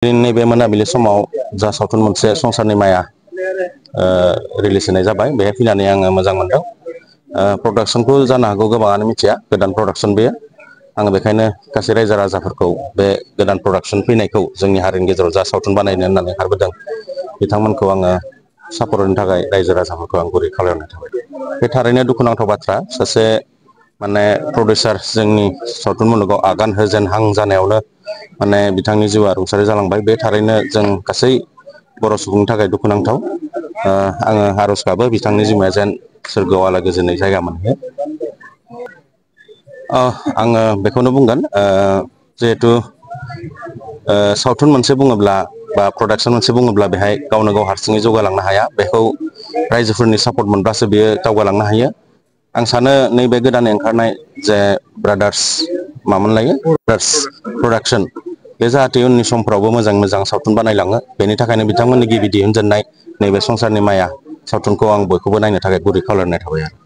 नैबे मोनाबिलि समाव जा सावथुन मोनसे संसारनि माया रिलिज होनाय जाबाय बेहाय फैनानै आङो मोजां मोनदों। प्रडाक्शनखौ जानो हागौ गोबाङानो मिथिया, गोदान प्रडाक्शन बेयो। आङो बेखायनो गासै रायजो राजाफोरखौ बे गोदान प्रडाक्शन फैनायखौ जोंनि हारिनि गेजेराव जा सावथुन बानायनो होननानै ओंखारबोदों बिथांमोनखौ आङो सापर्ट होनो थाखाय रायजो राजाफोरखौ आं गुरै खावलायहरनाय थाबाय। बे थारैनो दुखुनांथाव बाथ्रा, सासे माने प्रडिउसार जोंनि सावथुन मुलुगाव आगान होजेनहां जानायावनो माने बिथांनि जिउआ रुंसारि जालांबाय। बे थारैनो जों गासै बर' सुबुंनि थाखाय दुखुनांथाव। आङो आर'ज गाबो बिथांनि जिउमाया जेन सोरगोआव आलो गोजोनै जायगा मोनहैयो। आङो बेखौनो बुंगोन, जिहेथु सावथुन मोनसे बुङोब्ला बा प्रडाक्शन मोनसे बुङोब्ला बेहाय गावनो गाव हारसिङै जौगालांनो हाया, बेखौ रायजोफोरनि सापर्ट मोनब्लासो बेयो दावगालांनो हायो। आं सानो नैबे गोदानै ओंखारनाय जे ब्रादार्स प्रडाक्शन बे जाहाथे उननि समफ्रावबो मोजां मोजां सावथुन बानायलाङो, बेनि थाखायनो बिथांमोननि गिबि दिहुनजेननाय नैबे संसारनि माया सावथुनखौ आं बयखौबो नायनो थाखाय गुरै खावलायनाय थाबाय आरो।